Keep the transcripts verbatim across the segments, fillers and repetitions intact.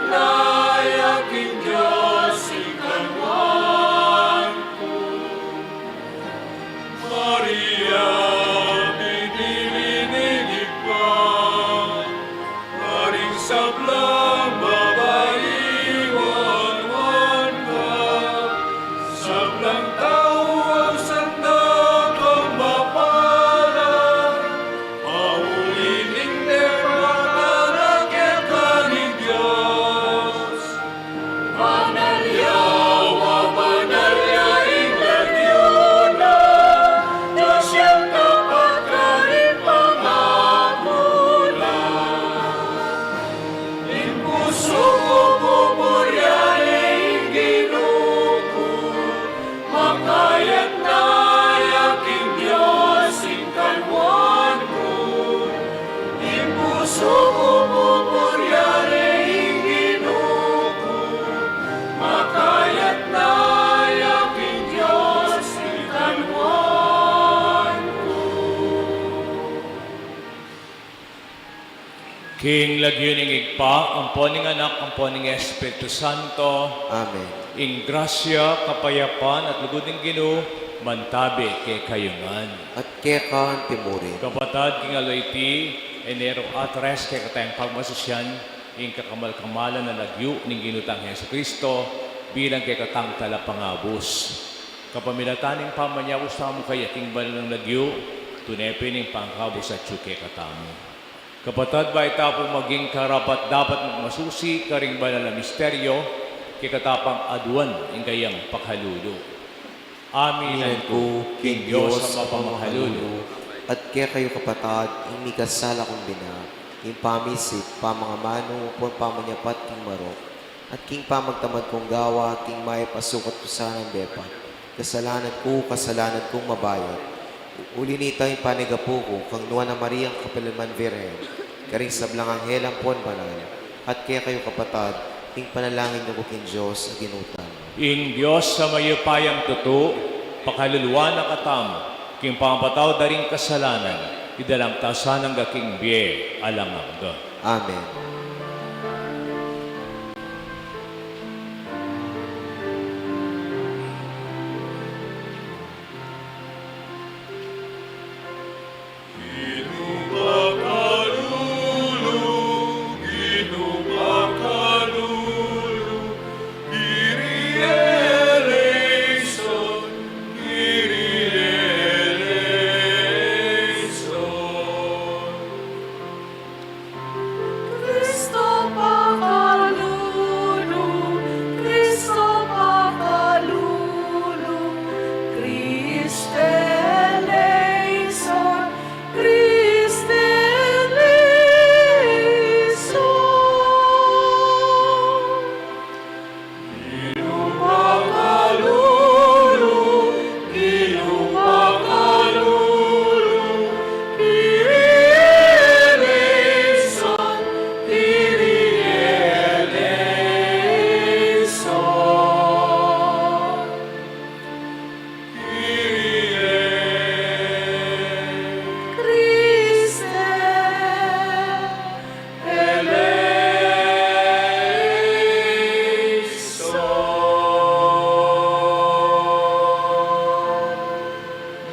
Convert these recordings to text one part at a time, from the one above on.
Naya king Dios ing Kanuan ku. Maria, binili ning Ibpa, karing sablang babai, wanuan ka, sablang tau ausan da kang mapalad, mauli ning depakal a keka ning Dios. Banal ya, wa banal ya ing lagyu na, Dios yang tapat karing pangaku na. Ing pusu ku pupurian ne ing Ginu ku, makayatna ya king Dios ing Kanuan ku. Ing pusu ku pupurian ne ing Ginu ku, makayatna ya king Dios ing Kanuan ku. King lagyu ning Ibpa, ampon ning Anak, ampon ning Espiritu Santo. Amen. Ing grasya, kapayapan, at lugud ning Ginu, mantabe kekayu ngan. At keka anti murin. Kapatad, king aldo iti, Enero tres, kekatang pagmasusian, ing kakamal-kamalan a lagyu ning Ginu tang Jesucristo, bilang kekatang talapangabus. Kapamilatan ning pamanyabus tamu kaya king banal a lagyu, tune pin ing pangkabus atyu kekatamu. Kapatad, bayu ta pu maging karapat-dapat magmasusi karing banal a misteryo, kekatamu pang aduan ing kayang pakalulu. Aminan ku king Dios a mapamakalulu, at kekayu kapatad, ing mikasala kung bina, ing pamisip, pamangamanu, ampon pamanyapat king marok, at king pamagtamad kung gawa, king mayap a sukat ku sanang depat, kasalanan ku, kasalanan kung mabayat. Uli nita ing panigapu ku kang Nuan a Mariang kapilanman Virgen, karing sablang anghel ampon banal, at kekayu kapatad, ing panalangin yu ku king Dios a Ginu tamu. Ing Dios a mayupayang tutu, pakaluluan na katamu, king pamapatawad da ring kasalanan, idala na katamu sana king bie alang angga. Amen. Ginu pakalulu, Ginu pakalulu, Kyrie eleison, Kyrie eleison. Kristu pakalulu, Kristu pakalulu, Christe eleison, Christe eleison. Ginu pakalulu, Ginu pakalulu, Kyrie eleison, Kyrie eleison. Kyrie. Christe eleison.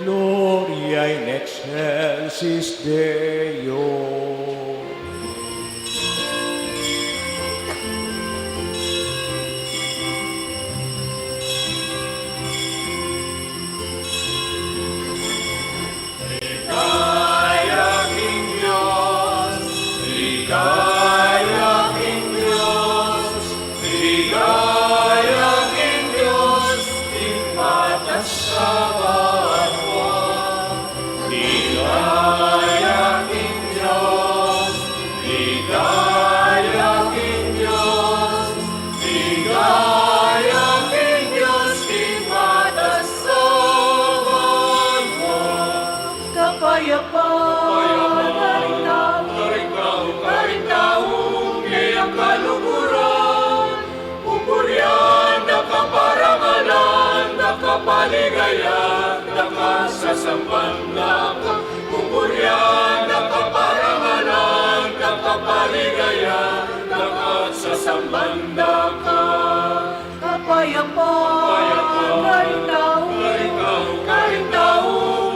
Gloria in excelsis Deo. Ligaya king Dios, ligaya king Dios, ligaya king Dios, king matas a banua. Ligaya king Dios, ligaya king Dios, ligaya king Dios, king matas a banua. Kapayapan, kapayapan, karing tau, karing tau, karing tau, meyang kaluguran. Pupurian da ka, parangalan da ka, paligayan da ka, sasamban da ka. Pupurian da ka, parangalan da ka, paligayan da ka, sasamban Samban da ka. Kapayapan, kapayapan, karing tau, karing tau, karing tau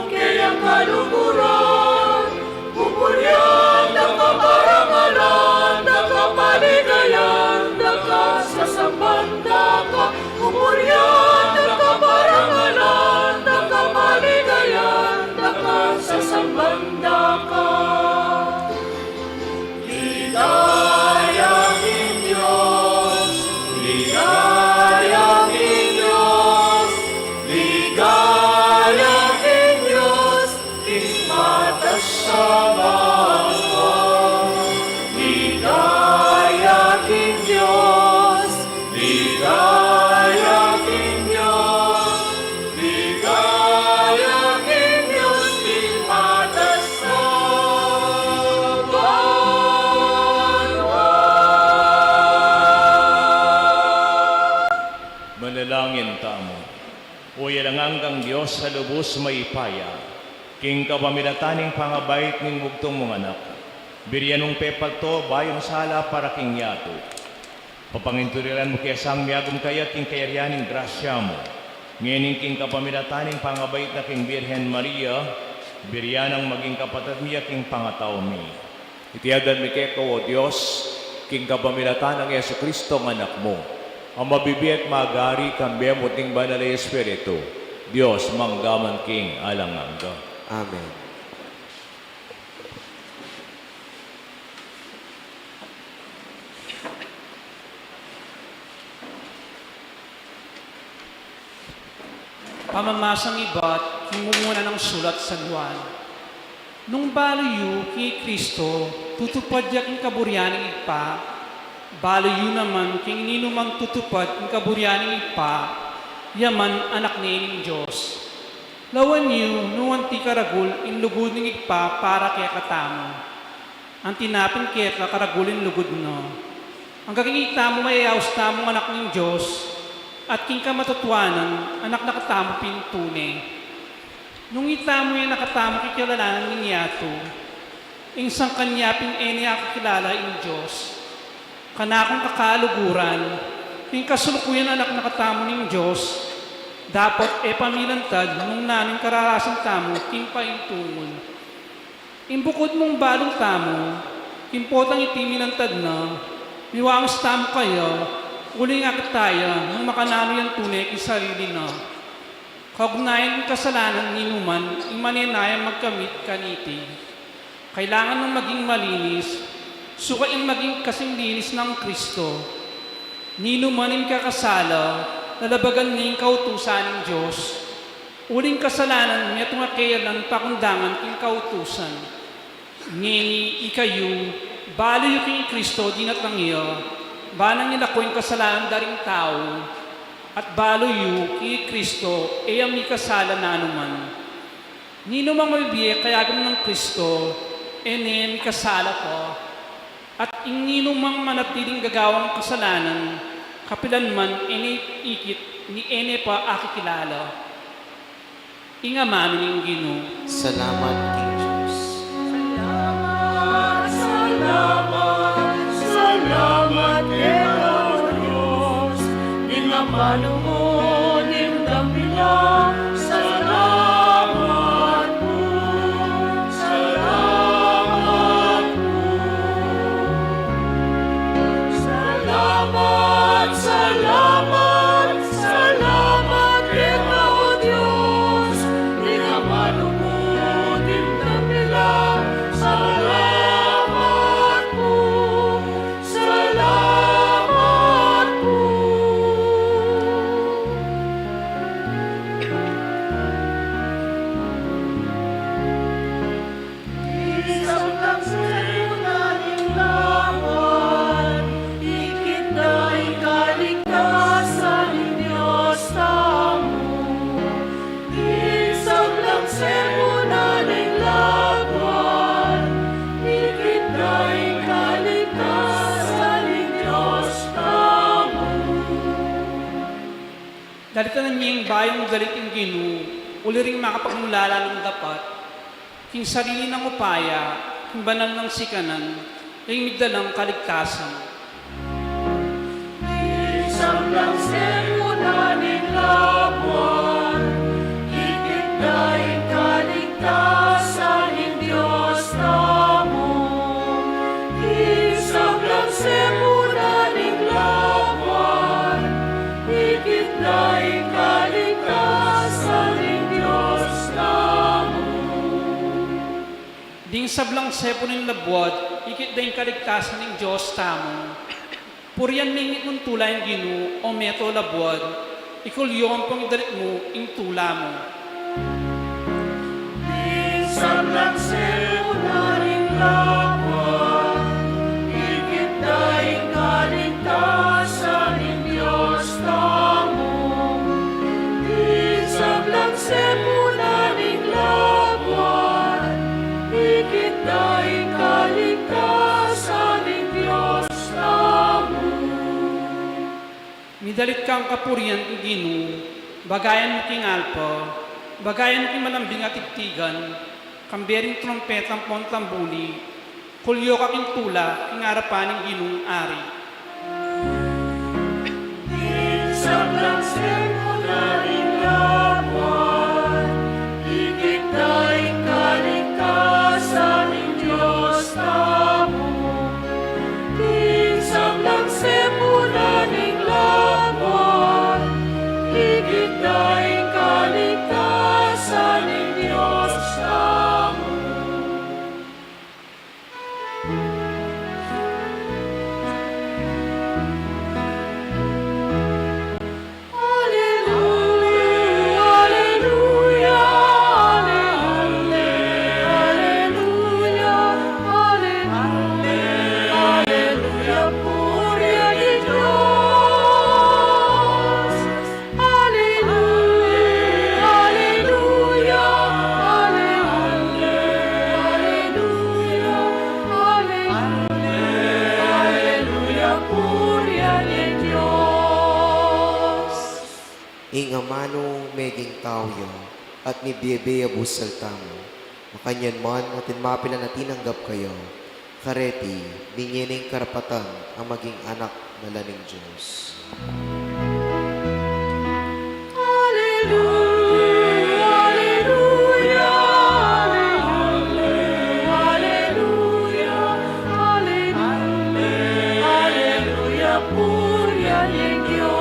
keyang kaluguran. Pupurian da ka, parangalan da ka, paligayan da ka, sasamban da ka. Pupurian da ka, parangalan da ka, paligayan da ka, sasamban da ka. Ligaya king Dios, ligaya king Dios, ligaya king Dios, king matas a banua. Ligaya king Dios, ligaya king Dios, ligaya king Dios, king matas a banua. Manalangin tamu. O alang anggang Dios a lubus mayupaya, king kapamilatan ning pangabait ning bugtung mung Anak, birian mung pepalto bayung sala para king yatu. Papangintuliran mu ke sang miagum kayat king kayarian ning grasya mu. Ngeni king kapamilatan ning pangabait na king Birhen Maria, birian nang maging kapatad mi ya king pangatau mi. Iti adwan mi keka, o Dios, king kapamilatan nang Jesucristo a Anak mu, a mabibie at magari kambe mu at ning Banal a Espiritu, Dios, mangga man king alang angga. Amen. Pamamasang ibat king mumuna nang sulat San Juan. Nung balu yu king i Kristo, tutupad ya king kaburian ning Ibpa, balu yu naman king ninumang tutupad king kaburian ning Ibpa, ya man anak ne ning Dios. Lawan yu nung anti karagul ing lugud ning Ibpa para kekatamu. Anti na pin keka karagul ing lugud na. Angga king itamu mayayaus tamung anak ning Dios, at king kamatutuanan, anak na katamu pin tune. Nung itamu e na katamu kikilalanan ning yatu, ing sangkan ya pin e ne akakilala ing Dios. Kanakung kakaluguran, king kasalukuyan anak na katamu ning Dios, dapot e pa milantad nung nanu ing kararasan tamu king paintungul. Ing bukud mung balu tamu, king potang iti milantad na, miwangis tamu kaya, uling akit taya nung makananu yang tune king sarili na. Kaugnayan king kasalanan ninuman ing manenaya magkamit kaniti. Kailangan nang maging malinis, sukat yang maging kasing linis nang Kristo. Ninuman ing mikakasala, lalabagan ne ing kautusan ning Dios. Uling kasalanan, metung a keyarnan pakundangan king kautusan. Ngeni ikayu, balu yu king i Kristo dinatang ya, ba nang ilako ing kasalanan da ring tau, at balu yu king i Kristo, e ya mikasala nanuman. Ninumang mabibie kayagum nang Kristo, e ne mikasala pa. At ing ninumang manatiling gagawang kasalanan, kapilan man e ne ikit ni e ne pa akikilala. Ing amanu ning Ginu. Salamat king Dios. Salamat, salamat, salamat keka, O Dios. Ing amanu mu ning dakila, salamat pu, salamat pu. Salamat, salamat, salamat keka, O Dios, ing amanu mu ning dakila, salamat pu, salamat pu. Ing sablang sempurna ning labuan, ikit da ing kaligtasan ning Dios tamu. Ing sablang sempurna ning labuan, ikit da ing kaligtasan ning Dios tamu. Dalitanan mi ing bayung dalit ning Ginu, uli ring makapagmulala nang dapat, king sarili nang upaya, king banal nang sikanan, ring migdalang kaligtasan. Sablang sempuna ning labuan, ikit da ing kaligtasan ning Dios tamu. Ing sablang sempuna ning labuan, ikit da ing kaligtasan ning Dios tamu. Ding sablang sempuna ning labuad, ikit da ing kaligtasan ning Dios tamu. Purian me ing mitmung tula ning Ginu, o meto labuad, ikulyu ampong idalit mu ing tula mu. Ing sablang sempuna ning labuad, ikit da ing kaligtasan ning Dios tamu. Ing sablang sempuna ning labuad, ikit da ing kaligtasan ning Dios tamu. Midalit kang kapurian, ing Ginu, bagayan mu king alpa, bagayan mu king malambing a tigtigan, kambe ring trumpeta ampong tambuli, kulyu ka king tula king arapan ning Ginung Ari. Ing sablang sempuna ning labuan, ikit da ing kaligtasan ning Dios tamu. Ing sablang sempuna ning labuan, ikit da ing kaligtasan ning Dios tamu. Aleluya, aleluya, aleluya, aleluya, purian ing Dios. Aleluya, aleluya, aleluya, aleluya, purian ing Dios. Ing amanu meging tau ya, at mibie-bie ya bu saltamu. Makanyan man, atin mapilan a tinanggap kaya, kareti, binye ne ing karapatan a maging anak na la ning Dios. Aleluya, aleluya, aleluya, aleluya, purian ing Dios.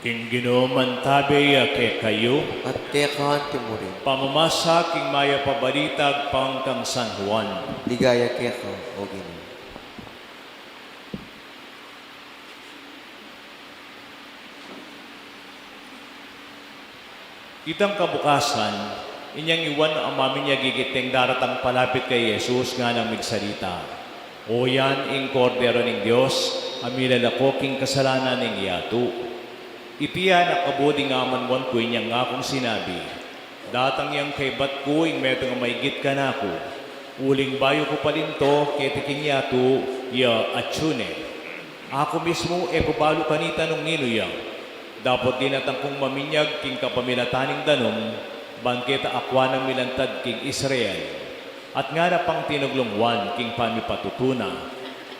Ing Ginu mantabe ya kekayu. At keka antimurin. Pamamasa king mayap a balita agpang kang San Juan. Ligaya keka, o Ginu. Itang kabukasan, inyang i Juan a maminyag ikit deng daratang palapit kang Jesus, nganang migsalita, "O yan ing Kordero ning Dios, a milalako king kasalanan ning yatu." Iti ya nakabu ding amanwan ku inyang ngakung sinabi, "Datang yang kaybat ku ing metung a maigit kanaku, uling bayu ku pa linto keti king yatu ya atyu ne. Aku mismu e ku balu kanita nung ninu ya, dapot dinatang kung maminyag king kapamilatan ning danum, ban keta akua nang milantad king Israel." At ngana pang tinuglung Juan king pamipatutu na,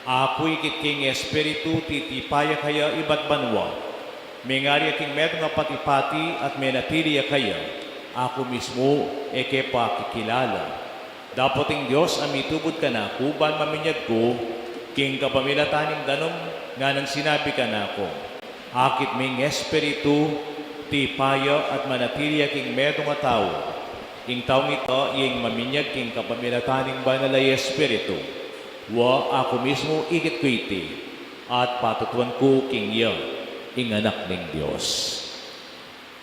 "Aku ikit king Espiritu titipa ya kaya ibat banua. Mengari ya king metung a pati-pati at menatili ya kaya, aku mismu e ke pa kikilala. Dapot ing Dios a mitubud kanaku ban maminyag ku king kapamilatan ning danum, nganang sinabi kanaku, 'Akit me ing Espiritu, tipa ya at manatili ya king metung a tau.' Ing taung ita ing maminyag king kapamilatan ning Banal a Espiritu. Wa, aku mismu ikit ku iti, at patutuan ku king iya ing Anak ning Dios."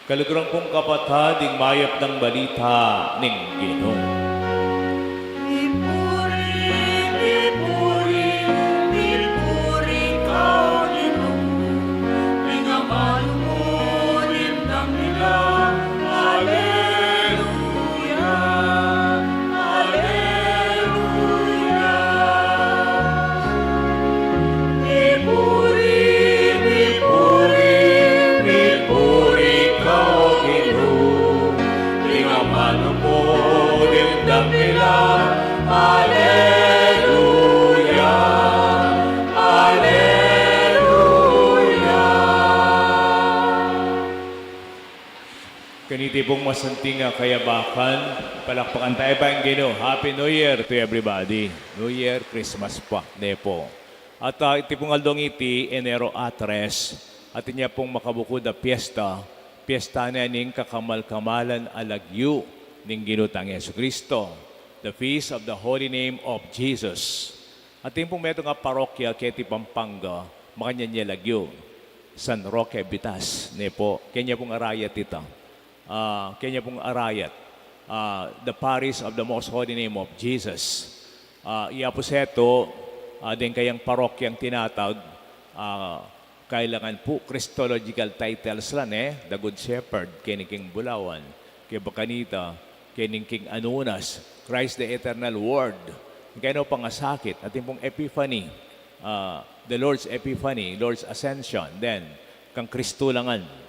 Kaluguran kung kapatad, ing mayap nang balita ning Ginu. Mipuri, mipuri, mipuri ka, O Ginu, ing amanu mu ning dakila. Aleluya, aleluya. Mipuri, mipuri, mipuri ka, O Ginu, ing amanu mu ning Pung masanting a kayabakan, palakpakan tayu pa ing Ginu. Happy New Year to everybody. New Year, Christmas pa, ne pu. At, ah, iti pung aldong iti, Enero a tres, atin ya pung makabukud a piesta, piesta na ning kakamal-kamalan a lagyu ning Ginu tang Jesucristo, the Feast of the Holy Name of Jesus. Atin pung metung a parokya keti Pampanga, makanyan ya lagyu, San Roque Bitas, ne pu, keni ya pung arayat ita. Ah, keni ya pung arayat, ah, the Parish of the Most Holy Name of Jesus. Ah, iya pu setu, ah, deng kayang parokyang tinatag, ah, kailangan pu Christological titles la, ne, the Good Shepherd, keni king Bulawan, keng Bacanita, keni king Anunas, Christ the Eternal Word, keni pangasakit, atin pung Epiphany, ah, the Lord's Epiphany, Lord's Ascension, then, kang Kristu la ngan.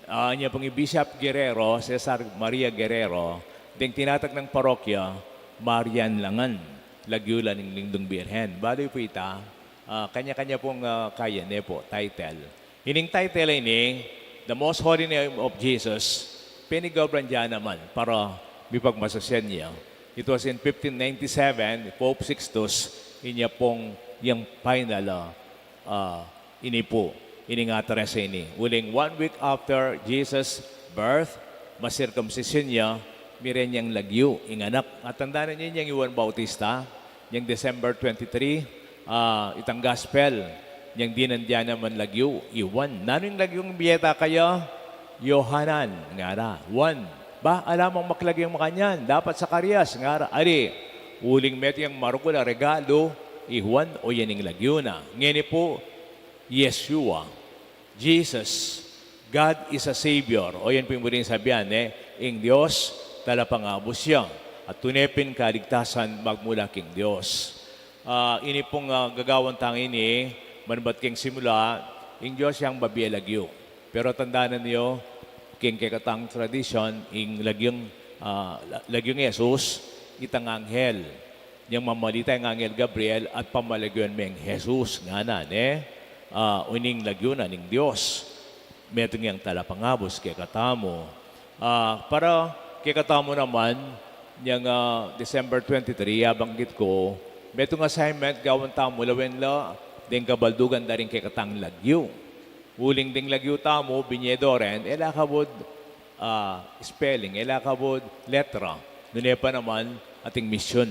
Ah, inya pung i Bishop Guerrero, Cesar Maria Guerrero, deng tinatag nang parokya, Marian la ngan, lagyu la ning Nindung Birhen. Balu yu pu ita, ah, kanya-kanya pung, ah, kaya, ne pu, title. Ining title a ini, The Most Holy Name of Jesus, penigobran da naman para mipagmasusyan ya. It was in fifteen ninety-seven, Pope Sixtus, inya pung yang final, ah, ah, ini pu, ining a tres a ini. Uling one week after Jesus' birth, masirkumsisyun ya, miren yang lagyu ing anak. Atandanan yu yang i Juan Bautista, yang December twenty-three, ah, itang gospel, yang dinan da naman lagyu, i Juan. Nanu ing lagyung binie ta kaya? Yohanan, ngara. Juan, ba, ala mang maklagyu makanyan, dapat Zacarias, ngara. Ali, uling metung yang maragul a regalu i Juan, o yan ing lagyu na. Ngeni pu, Yeshua, Jesus, God is a Savior. O yan pu ing murin sabian, ne, ing Dios, talapangabus ya. At tune pin kaligtasan magmula king Dios. Ah, ini pung, ah, gagawan tang ini, manbat king simula, ing Dios yang babie lagyu. Pero tandanan yu, king kekatang tradisyon, ing lagyung, ah, la-, lagyung Jesus, itang anghel. Yang mamalita ing anghel Gabriel at pamalagyuan me ing Jesus, ngana, ne? Ah, uling lagyu na ning Dios. Metung yang talapangabus kekatamu. Ah, para kekatamu naman, yang, ah, December twenty-three, abanggit ku, metung assignment gawan tamu lawen la deng kabaldugan da ring kekatang lagyu. Uling deng lagyu tamu, binie da rin, e la kabud, ah, spelling, e la kabud letra. Nune pa naman ating misyon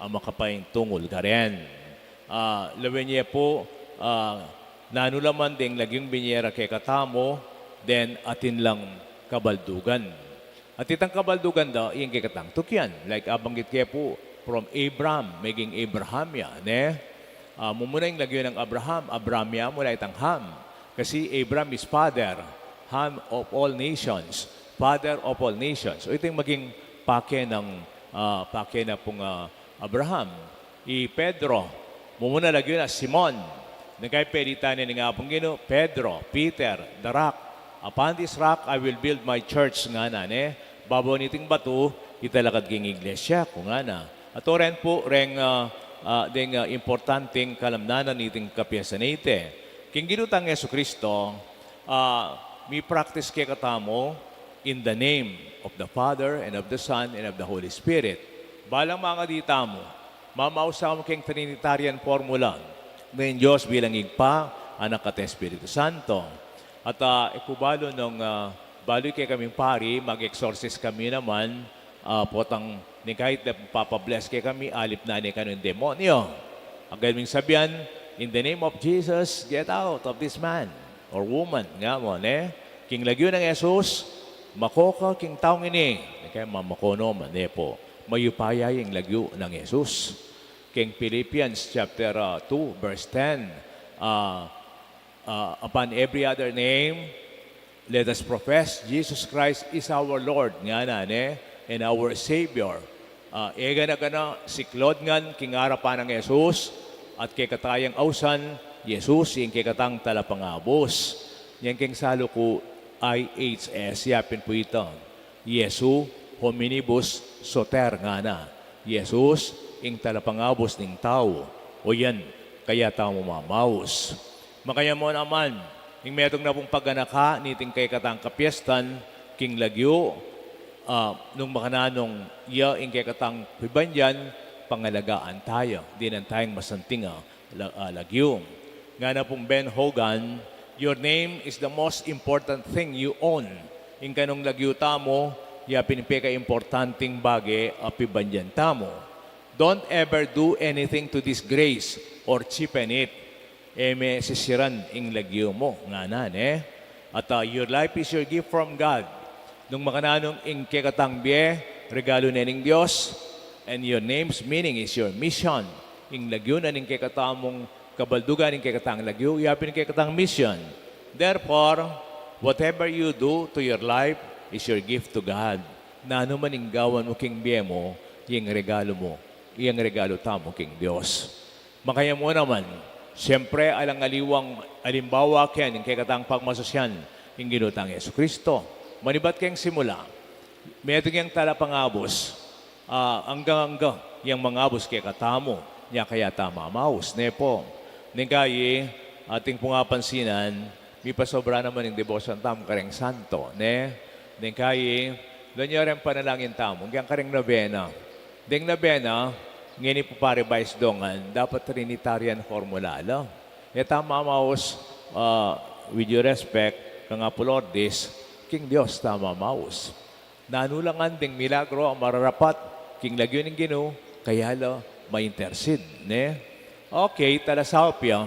a makapaintungul karin. Ah, lawen ye pu, ah, nanu la man deng lagyung binie ra kekatamu, then atin lang kabaldugan. At itang kabaldugan da, ing kekatang tukyan. Like, abanggit ke pu, from Abram, meging Abraham ya, ne? Ah, mumuna ing lagyu nang Abraham, Abraham ya mula itang Ham. Kasi Abraham is father, Ham of all nations, father of all nations. O, ito ing maging pake nang, ah, pake na pung, ah, Abraham. I Pedro, mumuna lagyu na Simon. Nung kaya pelitan ne ning Apung Ginu, Pedro, Peter, the rock. Upon this rock I will build my church, ngana, ne? Babaw niting batu, italakad king iglesia ku, ngana. At o ren pu, reng, ah, ah, deng, ah, importanteng kalamnanan niting kapiestan a iti. King Ginu tang Jesucristo, ah, mi-practice kekatamu, in the name of the Father, and of the Son, and of the Holy Spirit. Balang mangadi tamu, mamaus tamu king Trinitarian formula, ning Dios bilang Ibpa, Anak, at Espiritu Santo. At, ah, e ku balu nung, ah, balu yu kekaming pari, mag-exorcise kami naman, ah, potang ning kahit na papabless kekami, alip na ne kanu ing demonyo. Agad ming sabian, "In the name of Jesus, get out of this man or woman," nga mu, ne? King lagyu nang Jesus, mako ka king taung ini. Kaya mamako no man, ne pu. Mayupaya ing lagyu nang Jesus. King Philippians chapter, ah, two, verse ten, ah, ah, "Upon every other name, let us profess Jesus Christ is our Lord," ngana, ne, "and our Savior." Ah, e gana-gana, siklaud ngan king arapan nang Jesus, at kekatang ausan, Jesus ing kekatang talapangabus. Yang king salu ku, I H S, yapin pu ita. Jesu hominibus soter, ngana. Jesus ing talapangabus ning tau. O yan, kaya tamu mamaus. Makanyan mu naman, ing metung na pung paganaka niting kekatang kapiestan, king lagyu, Ah, nung makananu ing kekatang pibandian, pangalagaan taya, dinan tayang masanting a la-, ah, lagyu. Ngana pung Ben Hogan, "Your name is the most important thing you own." Ing kanung lagyu tamu, ya pin ing pekaimportanting bage a pibandian tamu. "Don't ever do anything to disgrace or cheapen it." E me sisiran ing lagyu mu, ngana, ne? At, ah, "Your life is your gift from God." Nung makananu ing kekatang bie, regalu ne ning Dios, and your name's meaning is your mission. Ing lagyu na ning kekatamung kabaldugan, ing kekatang lagyu, ya pin ing kekatang mission. Therefore, whatever you do to your life is your gift to God. Nanu man ing gawan mu king bie mu, ing regalu mu, ing regalu tamu king Dios. Makaya mu naman, siyempre, alang aliwang alimbawa ken ing kekatang pagmasusyan, ing Ginu tang Jesucristo. Manibat keng simula, metung yang talapangabus, ah, anggang-angga yang mangabus kekatamu, nya kaya ta mamaus, ne pu? Neng kayi, atin pung apansinan, mipasobra naman ing debosyon tamu kareng santo, ne? Neng kayi, lawen yu reng panalangin tamu, ing kareng nobena. Deng nobena, ngeni pu pa-revise dongan, dapat Trinitarian formula la. E ta mamaus, ah, with due respect, kang Apo Lourdes, king Dios ta mamaus. Nanu la ngan deng milagro a mararapat king lagyu ning Ginu, kaya la ma-intercede, ne? Okay, talasaup ya.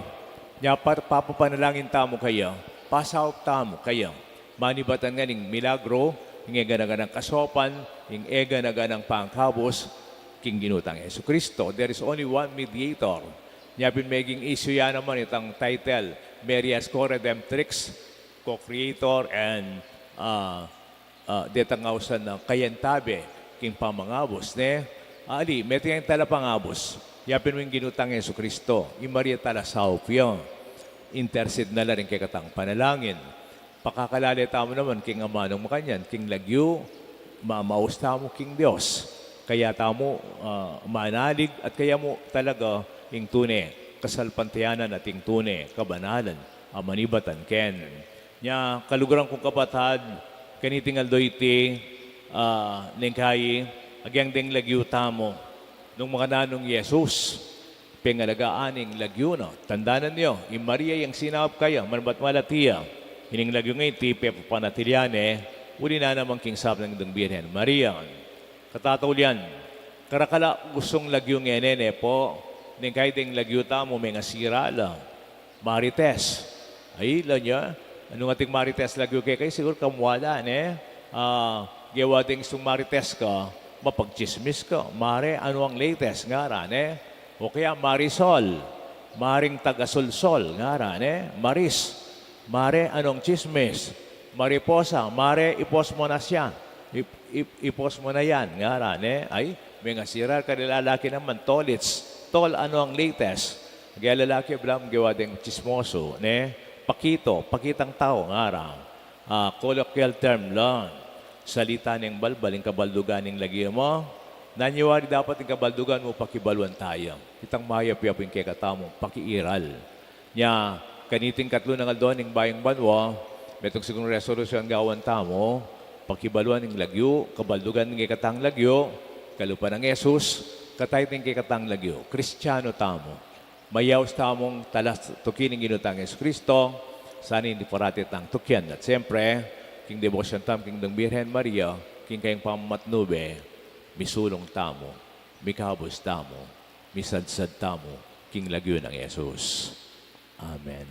Nya pa-, papapanalangin tamu kaya, pasaup tamu kaya. Manibatan ngan ing milagro, ing e gana-ganang kasopan, ing e gana-ganang pangkabus, king Ginu tang Jesucristo. There is only one mediator. Nya pin meging issue ya naman itang title, Maria's Co-Redemptrix, Co-Creator, and, ah, ah, detang ausan a kayantabe king pamangabus, ne? Ali, metung yang talapangabus, ya pin ing Ginu tang Jesucristo, i Maria talasaup ya. Intercede na la ring kekatang panalangin. Pakakalale tamu naman king amanung makanyan, king lagyu, mamaus tamu king Dios. Kaya tamu, ah, manalig at kaya mu talaga ing tune kasalpantayanan at ing tune kabanalan a manibatan ken. Nya, kaluguran kung kapatad, kaniting aldo iti, ah, neng kayi, agyang deng lagyu tamu, nung makananu nung Jesus, pengalagaan ing lagyu na. Tandanan yu, i Maria yang sinaup kaya, manbat malati ya, ining lagyu ngeni iti pepapanatilian ne, uli na naman king sablang Indung Birhen Maria. Katataulian, karakal a usung lagyu ngeni, ne pu? Neng kayi deng lagyu tamu mengasira la. Marites. Ay, lawen yu, nung ating Marites lagyu kekayu, siguru kamu ala, ne? Ah, gewa deng istung Marites ka, mapagtsismis ka. Mare, anu ang latest, ngara, ne? O kaya Marisol, Maring taga Solsol, ngara, ne? Maris, Mare, anong tsismis? Mariposa, Mare, i-post mo na siya. I-, i-, i-post mo na yan, ngara, ne? Ay, mengasira, kaniting lalaki naman, Tolits. Tol, ano ang latest? Kaya lalaki, blam, gewa deng tsismoso, ne? Pakito, pakitang tau, ngara. Ah, colloquial term la. Salita ning balbal, ing kabaldugan ning lagyu mu. Nanu wari dapat ing kabaldugan mu, pakibaluan taya. Itang mayap-yap ing kekatamung pakiiral. Nya, kaniting katlu nang aldo ning Bayung Banua, metung sigurung resolusyon gawan tamu, pakibaluan ing lagyu, kabaldugan ning kekatang lagyu, kalupa nang Jesus, katayutan ning kekatang lagyu, Kristiano tamu. Mayaus tamung talatuki ning Ginu tang Jesucristo, sana ing parati tang tukian, at siyempre, king debosyon tamu king Indung Birhen Maria, king kayang pamamatnube, misulung tamu, mikabus tamu, misadsad tamu king lagyu nang Jesus. Amen.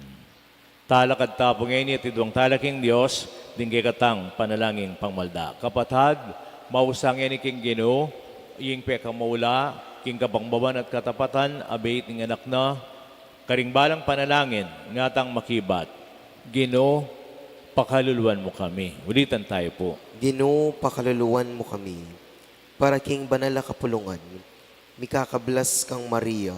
Talakad ta pu ngeni at idwang tala king Dios, ding kekatang panalangin pangmalda. Kapatad, mausa ngeni king Ginu, ing pekamaula, king kapangbaban at katapatan, abit ning anak na, karing balang panalangin, ngatang makibat, Ginu, pakaluluan mu kami. Ulitan tayo po. Ginu, pakaluluan mu kami. Para king banal a kapulungan, mikakablas kang Maria,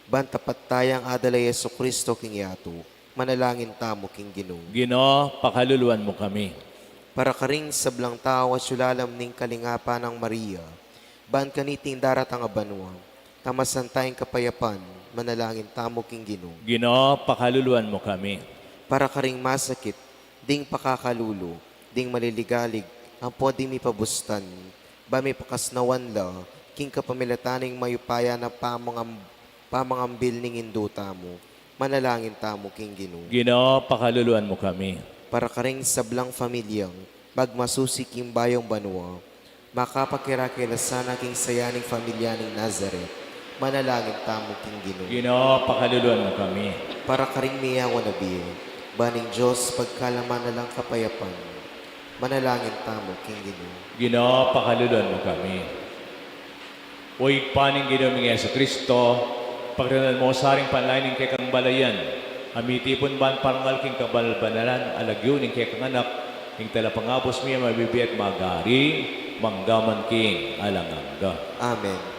ban tapat tayang adala i Jesucristo king yatu, manalangin tamu king Ginu. Ginu, pakaluluan mu kami. Para karing sablang tau a sulalam ning kalingapan nang Maria, ban kaniting daratang a banua, tamasan tayang kapayapan, manalangin tamu king Ginu. Ginu, pakaluluan mu kami. Para karing masakit, ding pakakalulu, ding maliligalig, ampon ding mipabustan, ban mipakasnawan la, king kapamilatan ning mayupaya na pamangam-, pamangambil ning Indu tamu. Manalangin tamu king Ginu. Ginu, pakaluluan mu kami. Para karing sablang familiang magmasusi king bayung banua, makapakirake la sana king saya ning familia ning Nazaret. Manalangin tamu king Ginu. Ginu, pakaluluan mu kami. Para karing miyawa na bie, ban ning Dios pagkalaman na lang kapayapan. Manalangin tamu king Ginu. Ginu, pakaluluan mu kami. O Ibpa ning Ginu ming Jesucristo, pagrinan mu sa ring panlait ning kekang balayan, a mitipun ban parangal king kabanal-banalan a lagyu ning kekang Anak, ing Talapangabus mi a mabibie at mag-ari, mangga man king alang angga. Amen.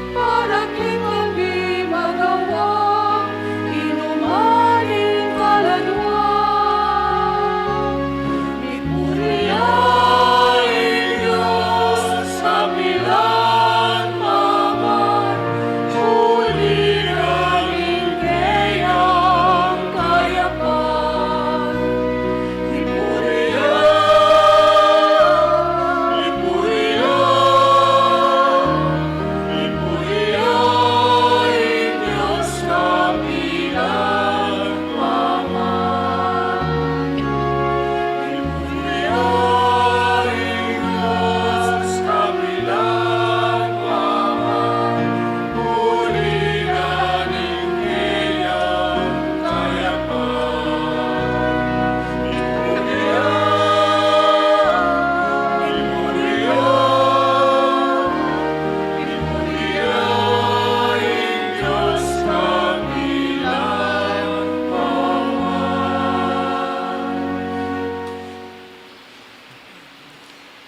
Para kekami magawa inuman ing kaladwan. Mipuri ya ing Dios kapilan man, uli na ning keyang kayapan.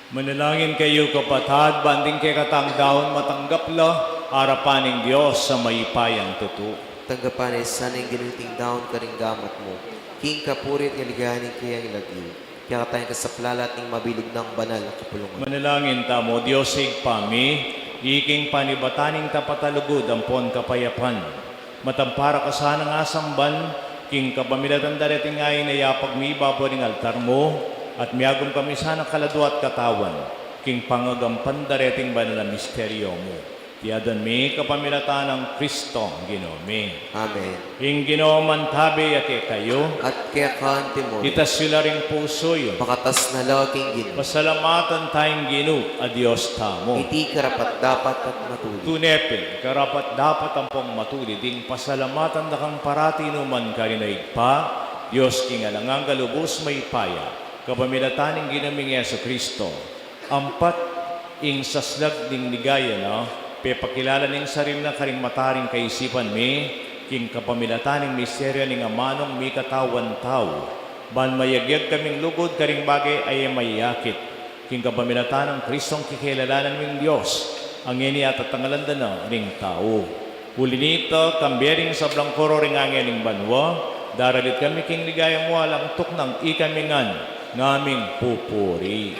Manalangin kayu, kapatad, ban ding kekatang daun matanggap la arapan ning Dios a mayupayang tutu. Tanggapan na sana ning Ginu iting daun karing gamat mu, king kapurian at kaligayan ning keyang lagyu, kekatang kasaplalan at ning mabilug nang banal a kapulungan. Manalangin tamu. O Dios Ibpa mi, iking panibatan ning tapat a lugud ampon kapayapan, matampara ka sanang asamban king kapamilatan da reting ain a yapag mi ibabo ning altar mu, at miyagum kami sana kaladua at katawan king pangagampan da reting banal a misteryo mu. Iti adwan mi kapamilatan nang Kristong Ginu mi. Amen. Ing Ginu mantabi ya kekayu. At keka naman. Itas yu la ring pusu yu. Pakatas na la king Ginu. Pasalamatan taya ing Ginu a Dios tamu. Iti karapat-dapat at matulid. Tune pin, karapat-dapat ampong matulid ing pasalamatan da kang parati nukarin man, Ibpa, Dios king alang angga, lubus mayupaya, kapamilatan ning Ginu ming Jesucristo. Ampat, ing saslag ning ligaya na, pepakilala ning sarili na karing mata ring kaisipan mi, king kapamilatan ning misteryo ning amanung mikatawan tau, ban mayagyag kaming lugud karing bage a e mayakit, king kapamilatan nang Kristong kikilalanan ming Dios, a ngeni atatangalan da na ring tau. Uli nita, kambe ring sablang koro ring angel ning banua, daralit kami king ligaya mu alang tuknang ikami ngan Ngaming pupuri.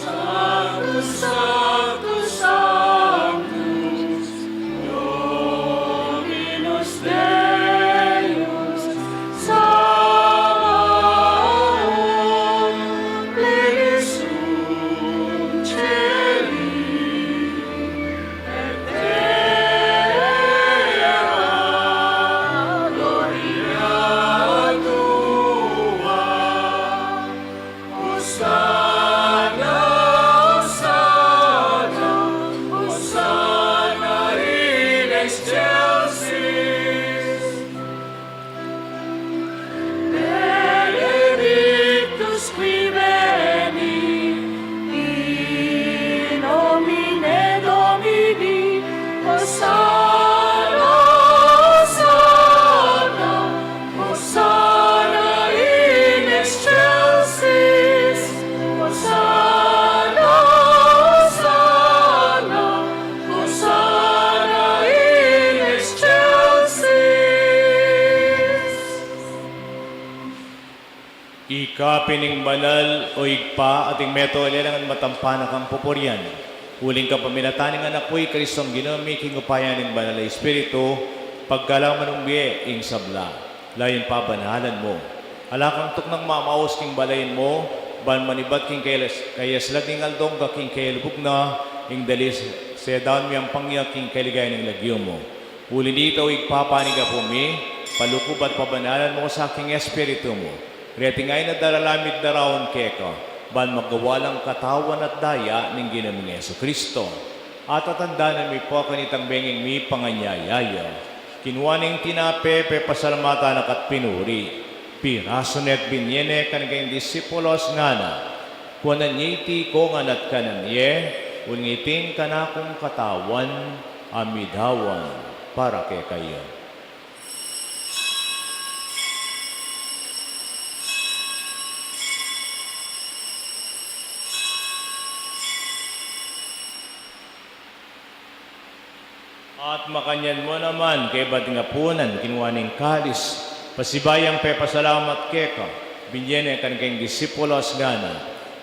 Sanctus, Sanctus, Sanctus, Dominus Deus Sabaoth, plenius sunt caeli et terra gloria tua. Hosanna, Hosanna, Hosanna in excelsis. Benedictus qui veni in nomine Domini. Hosanna, Hosanna, Hosanna in excelsis. Hosanna, Hosanna, Hosanna in excelsis. Ika pin ing banal, o Ibpa, at ing metung a lelang at matampan a kang pupurian. Uling kapamilatan ning Anak mu, i Kristong Ginu mi, king upaya ning Banal a Espiritu, pagkaluban mu bie ing sabla, layun pabanalan mu. Ala kang tuknang mamaus king balayan mu, ban manibat king kayas-, kayaslag ning aldo angga king kayalubug na, ing dalisedaun mi ampang ya king kaligayan ning lagyu mu. Uli na nita, o Ibpa, panigapu mi, palukub at pabanalan mu sa king Espiritu mu. Reti ngan ing darala mi at daraun keka, ban magawa lang katawan at daya ning Ginu ming Jesucristo. At atandanan mi pu kanitang benging mipanganyaya ya, kinua ne ing tinape, pepasalamatan na ka at pinuri, pirasu ne at binie ne karing kayang disipulus, ngana: Kuanan ye iti ikayu ngan at kanan ye, uling iti ing kanakung katawan a midaun para kekayu. At makanyan mu naman, kaybat ning apunan, kinua ne ing kalis, pasibayu yang pepasalamat keka, binie ne karing kayang disipulus, ngana: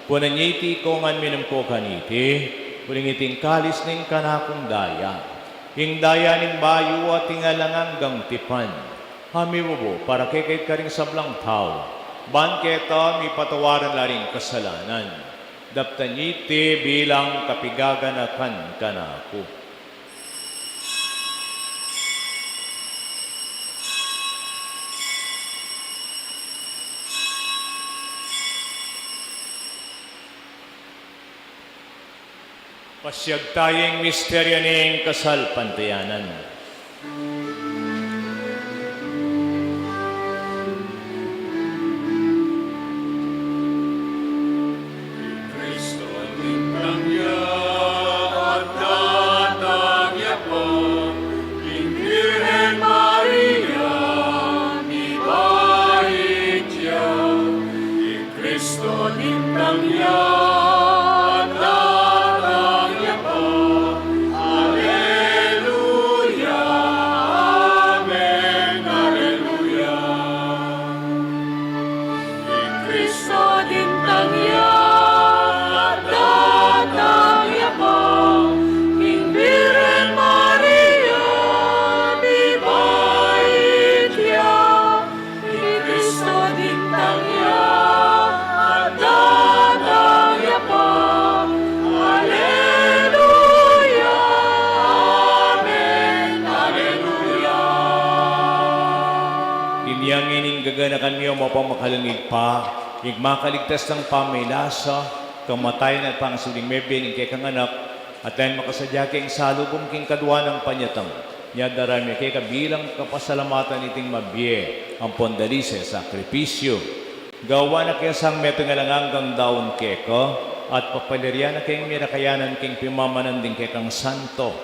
Kuanan ye iti ikayu ngan, minum kayu kaniti, uling iti ing kalis ning kanakung daya, ing daya ning bayu at ing alang anggang tipan, a mibubu para kekayu at karing sablang tau, ban keta mipatawaran la ring kasalanan. Daptan ye iti bilang kapaganakan kanaku. Pasiag taya ing misteryu ning kasalpantayanan. Kristo lintang ya at datang ya pa, ing Birhen Maria mibait ya. Kristo lintang ya, datang ya pa. Aleluya, amen, aleluya. Ing Kristo lintang ya, datang ya pa. Ing Birhen Maria mibait ya. I Kristo lintang ya, datang ya pa. Aleluya, amen, aleluya. Inya ngeni ing gaganakan mi, o mapamakalung Ibpa, ing makaligtas nang pamailasa, kamatayan at pangasubling mebie ning kekang Anak, at dayang makasadya keng salubung king kadua nang panyatang, inyadara mi keka bilang kapasalamatan iting mabie ampon dalise sakripisyu. Gawan na ke sang metung a alang anggang daun keka, at papaliran na keng mirakayanan king pimamanan ding kekang santo.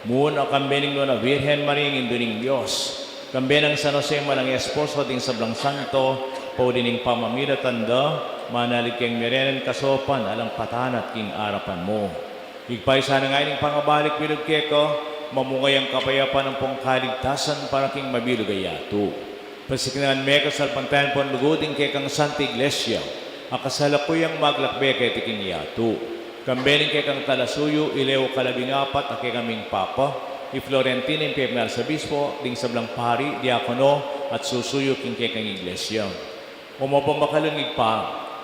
Muna kambe ning Nuan a Birhen Maria, ing Indu ning Dios, kambe nang San Jose, manang esposo ding sablang santo, pauli ning pamamilatan da, manalig keng mirenan kasaupan alang patanat king arapan mu. Ibpa, isanang ing pangabalik bilug keka, mamunga yang kapayapan ampong kaligtasan para king mabilug a yatu. Pasiknangan me kasalpantayan pon lugud ing kekang Santa Iglesia, a kasala ku yang maglakbe keti king yatu. Kambe ning kekang talasuyu, ileo kalabing apat a kekaming Papa, i Florentino ing pepin arzobispo, ding sablang pari, diakono, at susuyu king kekang Iglesia. O mapamakalung Ibpa,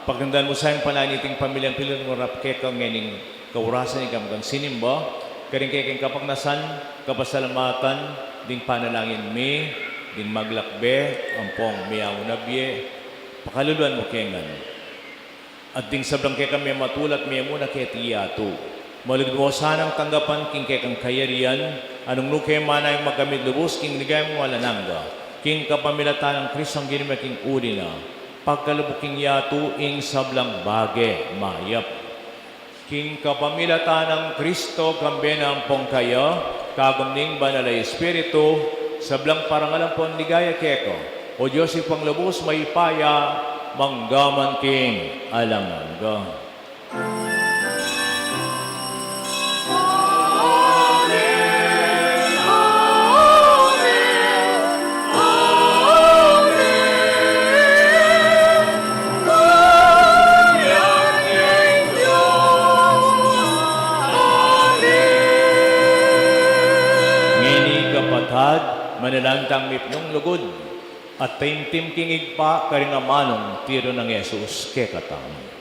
pakandan mu sa ing panalangin ning pamilyang pinularap keka ngening kaurasan ning kamgang sinimba, karing kekeng kapagnasan, kapasalamatan, ding panalangin mi, ding maglakbe, ampong miyauna bie, pakaluluan mu ke ngan. At ding sablang kekang mematula at miyamuna keti yatu, malugud mu sanang tanggapan king kekang kayarian, a nung nu ke manayang magkamit lubus king ligaya mung alang angga, king kapamilatan nang Kristong Ginu mi king uli na, pagkalub mu king yatu ing sablang bage mayap. King kapamilatan nang Kristo, kambe na ampong kaya, kagum ning Banal a Espiritu, sablang parangal ampon ligaya keka, o Dios Ibpang lubus mayupaya, mangga man king alang angga. Ngeni kapatad, manalangin tang mipnung lugud, at taimtim king Ibpa karing amanung tiru nang Jesus kekatamu.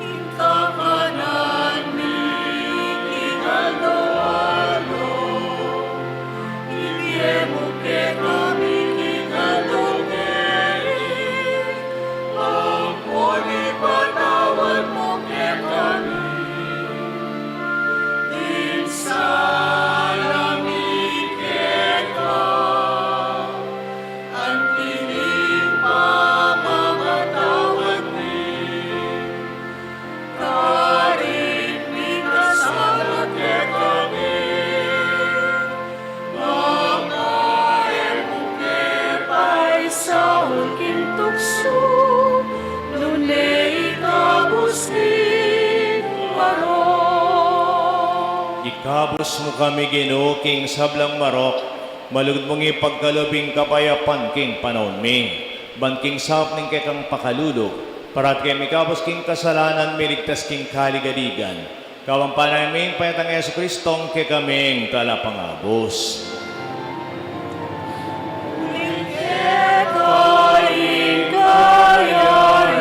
Ing kakanan mi king aldo-aldo, ibie mu kekami king aldo ngeni, ampon ipatawad mu kekami ing sala mi keka, anti ing pamamatawad mi karing mikasala kekami, nune e mu ke paisaul king tuksu, nune ikabus mu king marok. Ikabus mu kami, Ginu, king sablang marok, malugud mung ipagkalub ing kapayapan king panaun mi, ban king saup ning kekang pakalulu, parati kami ikabus king kasalanan, miligtas king kaligaligan. Kabang panalangin mi ing panyatang Jesucristo a kekaming Talapangabus. Keka ing kayarian,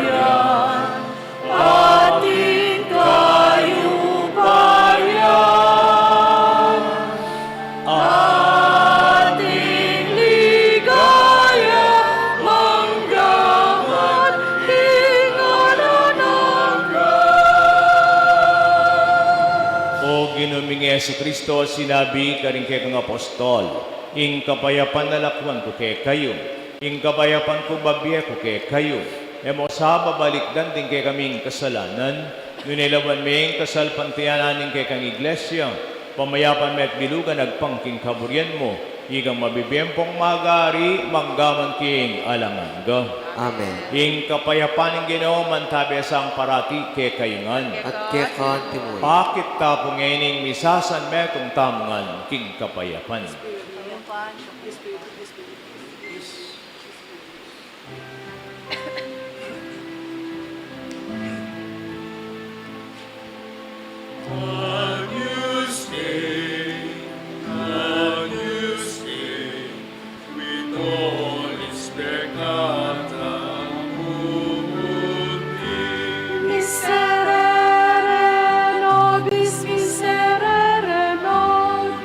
at ing kayupayan, at ing ligaya mangga man king alang angga. O Ginu ming Jesucristo, sinabi karing kekang apostol, ing kapayapan lakwan ku kekayu, ing kapayapan ku babie ku kekayu. E mu sa babalikdan ding kekaming kasalanan, nune lawan me ing kasalpantayanan ning kekang Iglesia, pamayapan me at bilugan agpang king kaburian mu, ikang mabibie ampong mag-ari mangga man king alang angga. Amen. Ing kapayapan ning Ginu mantabe sa parati kekayu ngan. At keka antimu rin. Pakit ta pu ngening misasanmetung tamu ngan king kapayapan. Agnus Dei, Agnus Dei, qui tollis peccata mundi. Miserere nobis, miserere nobis.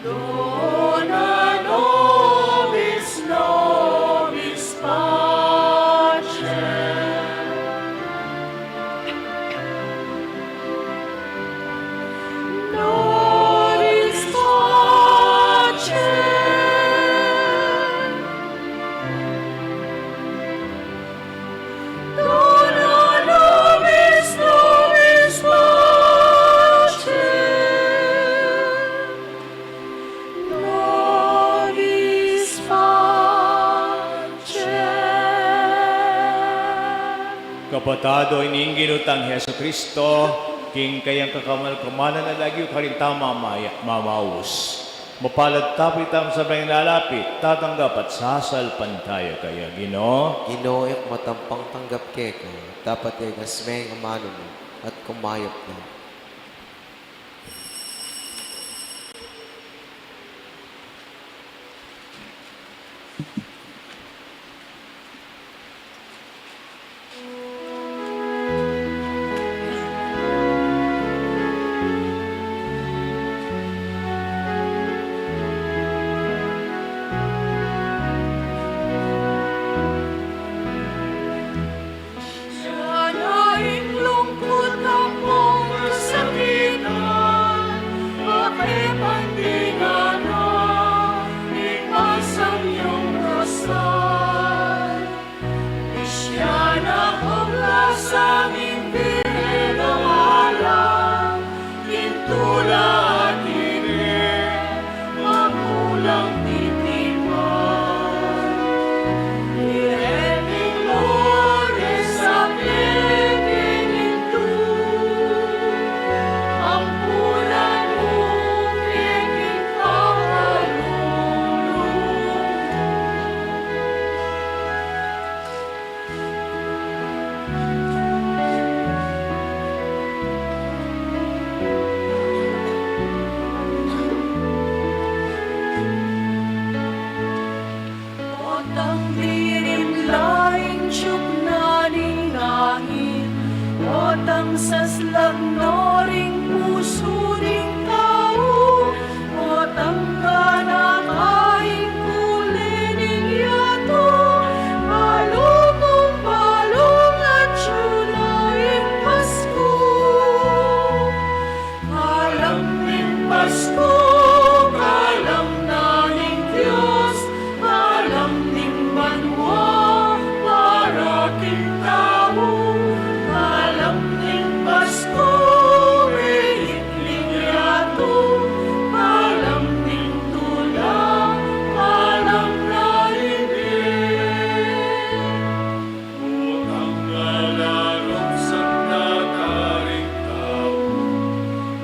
Dona nobis nobis pacem. Nobis pacem. Dona nobis nobis pacem. Nobis pacem. Kapatad, o ini ing Ginu tang Jesucristo, king kayang kakamal-kamalan a lagyu karin tamu mamaya-, mamaus. Mapalad tamu pu, ita mu sablang lalapit, tatanggap at sasalpantaya kaya, Ginu. Ginu, e ku matampang tanggap keka, dapat iegas me ing amanu mu at kumayap na. Sana ing lungkut ampong kasakitan, pakipandingan na ning masang yung dasal. Siya na kung lasang ing Birhen alang king tula at ine, magulang titiman. Ireting Lourdes a pekening tu, ampunan mu keng pakalulu. Potang dirim la ing tiup na ning angin, potang saslang no ring pusu ning tau, potang ganaka ing kule ning yatu, balu mung balu atyu na ing Pasku. Kalam ning Pasku, kalam na ning Dios, kalam ning banua para king tau, kalam ning Pasku, beit ning yatu, kalam ning tula, kalam na ning bie. Potang lalarung sanda karing tau,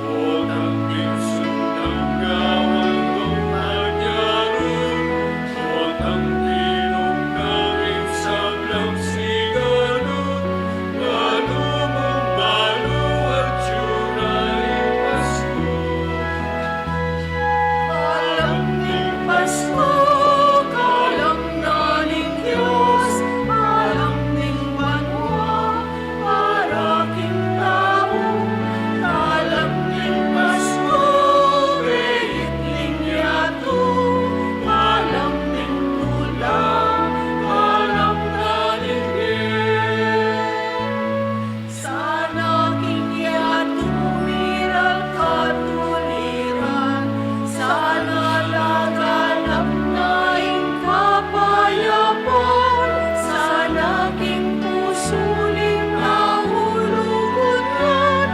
potang binsun nang gawang dong panyarun, potang tinung karing sablang siganun, balu mung balu atyu na ing Pasku. Kalam ning Pasku, kalam na ning Dios, kalam ning banua para king tau, kalam ning Pasku, beit ning yatu, kalam ning tula, kalam na ning bie. Sana king yatu miral katuliran, sana laganap na ing kapayapan, sana king pusu ning naululutan,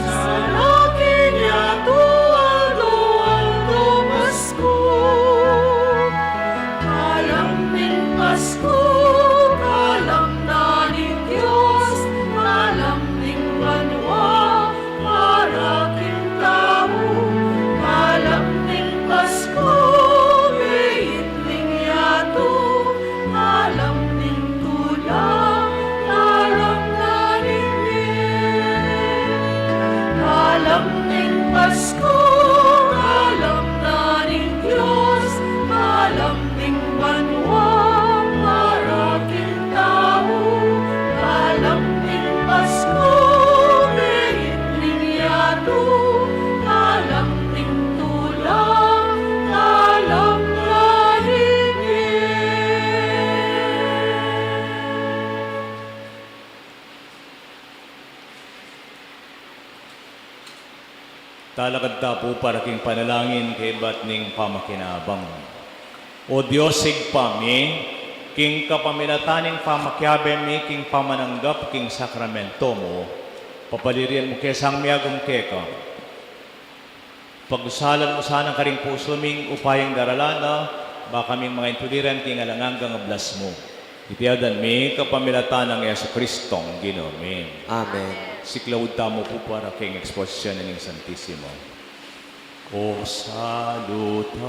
sana king yatu aldo-aldo Pasku. Kalam ning Pasku, kalam na ning Dios, kalam ning banua para king tau, kalam ning Pasku, beit ning yatu, kalam ning tula, kalam na ning bie. Kalam ning Pasku, kalam na ning Dios, kalam ning banua para king tau, kalam ning Pasku, beit ning yatu, kalam ning tula, Talakad ta pu para king panalangin kaybat ning pamakinabang. O Dios Ibpa mi, king kapamilatan ning pamakiabe mi king pamananggap king sakramento mu, papalirian mu ke sang miagum keka. Pagsalan mu sana karing pusu ming upayang daralan na, ba kaming mangaintuliran king alang anggang ablas mu. Iti aduan mi kapamilatan nang Jesucristong Ginu mi. Amen. Siklaud tamu pu para king eksposisyun ning Santisimo. O salutar.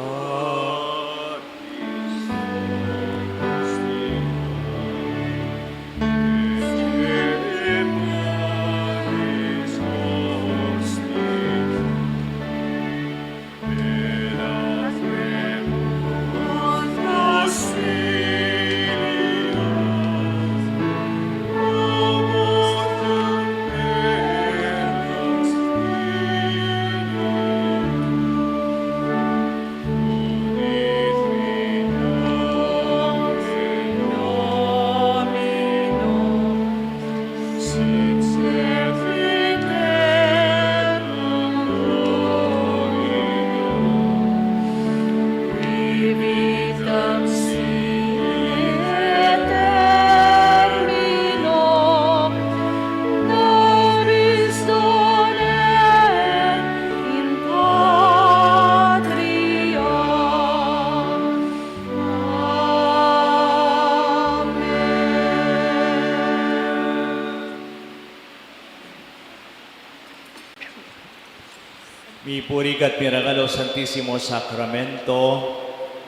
Mipuri ka't mirangal o Santisimo Sakramento,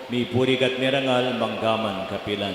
mipuri ka't mirangal manggaman kapilan.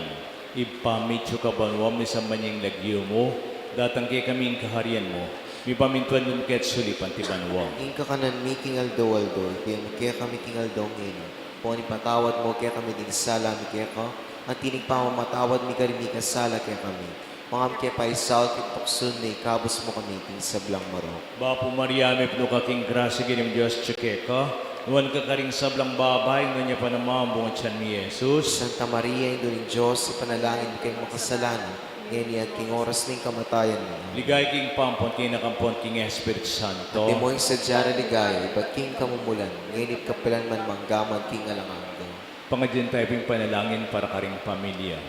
Ibpa mi, atiu ka banua, misamban ya ing lagyu mu, datang kekami ing kaharian mu, mipamintuan mu king sulip anti banua. Ing kakanan mi king aldo-aldo, ibie mu kekami king aldo ngeni, ampon ipatawad mu kekami ding sala mi keka, anti ning pamamatawad mi karing mikasala kekami. Manga mu ke paisaul king tuksu, nune ikabus mu kami king sablang marok. Bapu Maria, mipnu ka king grasya, ing Ginu Dios atiu keka, nuan ka karing sablang babai, nuan ya pa naman ing bunga ning tiyan mu, i Jesus. Santa Maria, Indu ning Dios, ipanalangin mu kaming makasalanan, ngeni at king oras ning kamatayan mi. Ligaya king Ibpa, ampon king Anak, ampon king Espiritu Santo. Antimo ing sadya ra ligaya, ibat king kamumulan, ngeni at kapilan man, manggaman king alang angga. Pangadyi tamu pu ing panalangin para karing pamilya.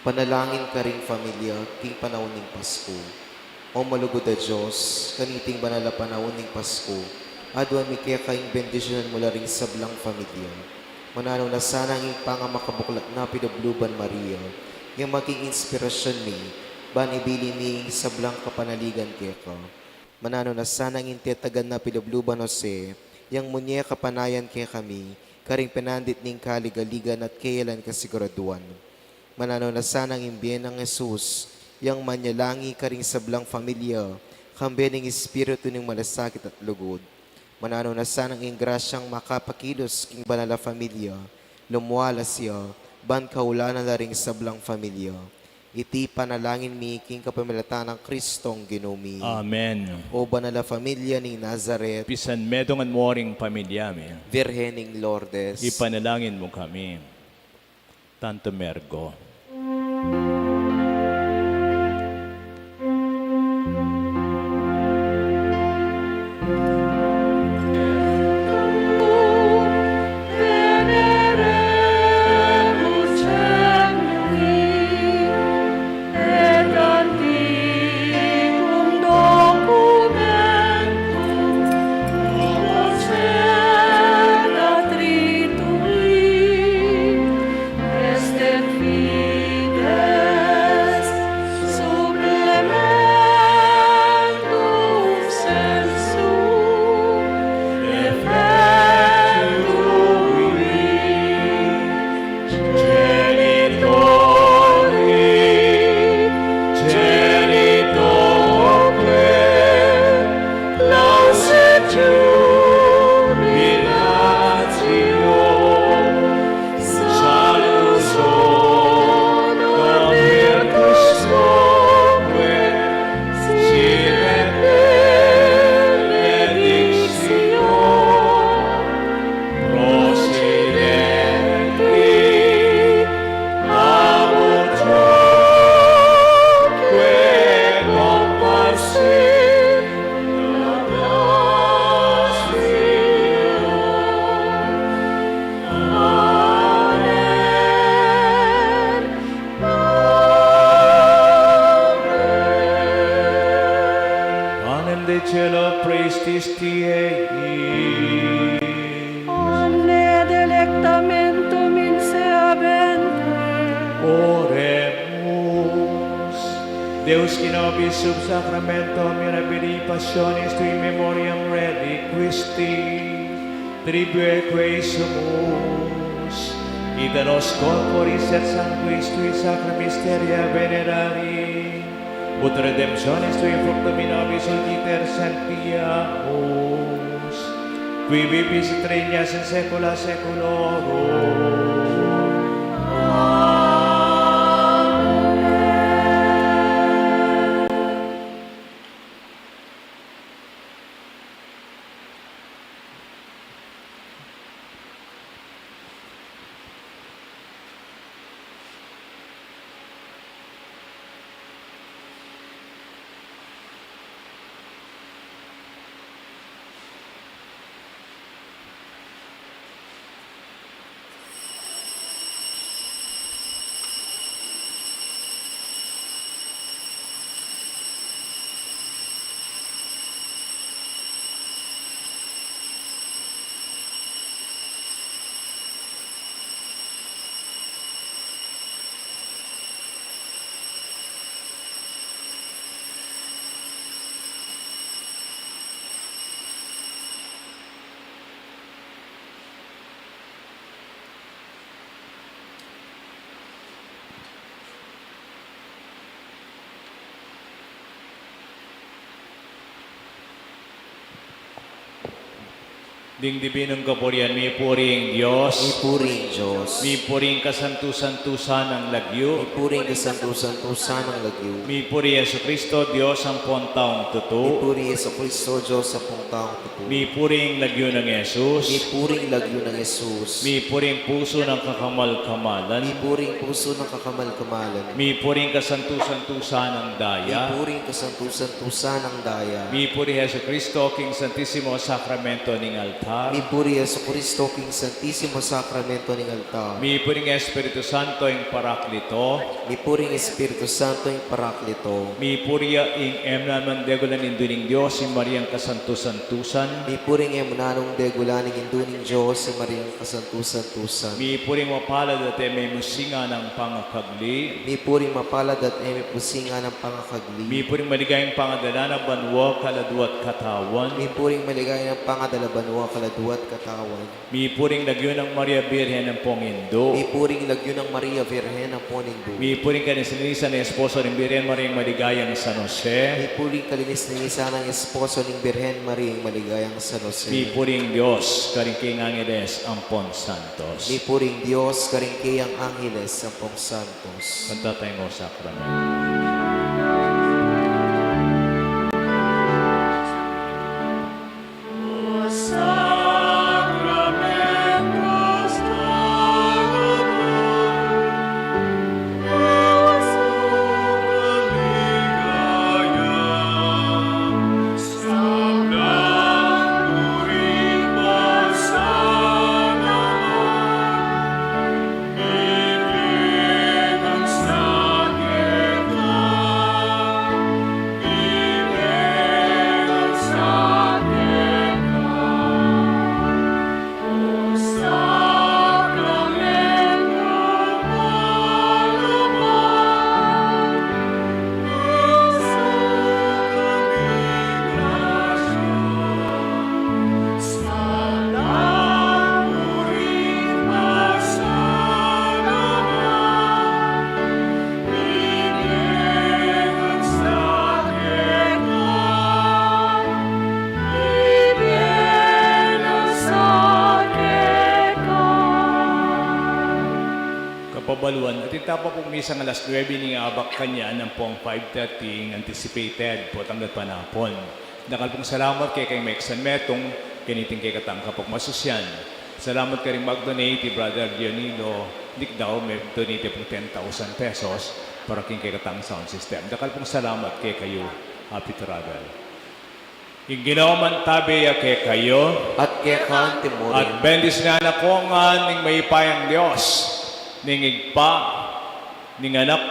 Panalangin karing pamilya king panaun ning Pasko. O malugud a Dios, kaniting banal a panaun ning Pasko, aduan mi keka ing bendisyunan mu la ring sablang pamilya. Mananu na sana ing pangamakabuklat na pilubluban Maria, yang maging inspirasyun mi, ban ibili mi ing sablang kapanaligan keka. Mananu na sana ing tetagan na pilubluban Jose, yang munye kapanayan kekami, karing penandit ning kaligaligan at kayalan kasiguraduan. Mananu na sana ing bie nang Jesus, yang manyalangi karing sablang pamilya, kambe ning espiritu ning malasakit at lugud. Mananu na sana ing grasyang makapakilus king banal a pamilya, lumualas ya, ban kaulanan la ring sablang pamilya. Iti panalangin mi king kapamilatan nang Kristong Ginu mi. Amen. O banal a pamilya ning Nazaret. Pisanmetungan mu ring pamilya mi. Birhen ning Lourdes. Ipanalangin mu kami. Tantum ergo. Cielo prestis tiei. Omne delectamentum in se habente. Oremus. Deus qui nobis sub sacramentum mirabilis passionis tui in memoriam reliquisti, tribueque sumus, qui da nos corporis et sanguis tui sacra mysteria venerari, ut redemptionis tui fructum in nobis ulgiter sanctiamus, qui vivis et regnas in saecula saeculorum. Amen. Ding dibinung kapurian, mipuri ing Dios. Mipuri ing Dios. Mipuri ing kasantu-santusan nang lagyu. Mipuri ing kasantu-santusan nang lagyu. Mipuri i Jesucristo, Dios ampong taung tutu. Mipuri i Jesucristo, Dios ampong taung tutu. Mipuri ing lagyu nang Jesus. Mipuri ing lagyu nang Jesus. Mipuri ing pusu nang kakamal-kamalan. Mipuri ing pusu nang kakamal-kamalan. Mipuri ing kasantu-santusan nang daya. Mipuri ing kasantu-santusan nang daya. Mipuri i Jesucristo, king Santisimo Sakramento ning altar. Mipuri i Jesucristo, king Santisimo Sakramento ning altar. Mipuri ing Espiritu Santo, ing Paraklito. Mipuri ing Espiritu Santo, ing Paraklito. Mipuri ya ing e mu naman degulan Indu ning Dios, i Mariang kasantu-santusan. Mipuri ing e mu naman degulan Indu ning Dios, i Mariang kasantu-santusan. Mipuri ing mapalad at e me musingan a pangakagli. Mipuri ing mapalad at e me musingan a pangakagli. Mipuri ing maligayang pangadala na banua, kaladua at katawan. Mipuri ing maligayang pangadala banua, kaladua at katawan. Mipuri ing lagyu nang Maria Birhen ampong Indu. Mipuri ing lagyu nang Maria Birhen ampong Indu. Mipuri ing kalinis-linisan nang esposo ning Birhen Mariang maligayang San Jose. Mipuri ing kalinis-linisan nang esposo ning Birhen Mariang maligayang San Jose. Mipuri ing Dios karing kayang angeles ampong santos. Mipuri ing Dios karing kayang angeles ampong santos. Kanta tayung O Sacramento. Kapabaluan, atin tapa pung misang alas nuebe ning abak kanyan, ampong five thirty ing anticipated, potang gatpanapun. Dakal pung salamat kekayung meksan metung kaniting kekatang kapagmasusyan. Salamat karing mag-donate, i Brother Dionilo Licdao, me-donate pung ten thousand pesos para king kekatang sound system. Dakal pung salamat kekayu. Happy travel. Ing Ginu mantabe ya kekayu. At keka mu rin. At bendisyunan na kayu ngan ning mayupayang Dios, ning Ibpa, ning Anak,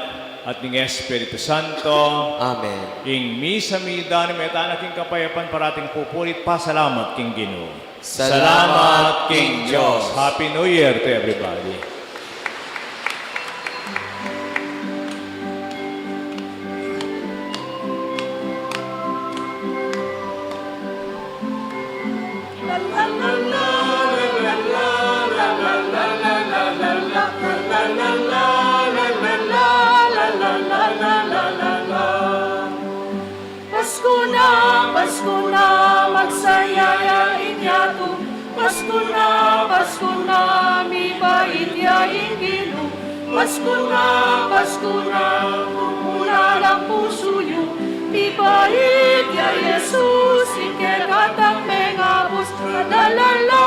At ning Espiritu Santo. Amen. Ing misa meyari na, mete na king kapayapan, parating pupuri at pasalamat king Ginu. Salamat king Dios. Happy New Year to everybody. Pasku na, Pasku na, magsaya ya ing yatu. Pasku na, Pasku na, mibait ya ing Ginu. Pasku na, Pasku na, pumula lang pusu yu. Mibait ya Jesus, ing kekatang mengabus. La la la la.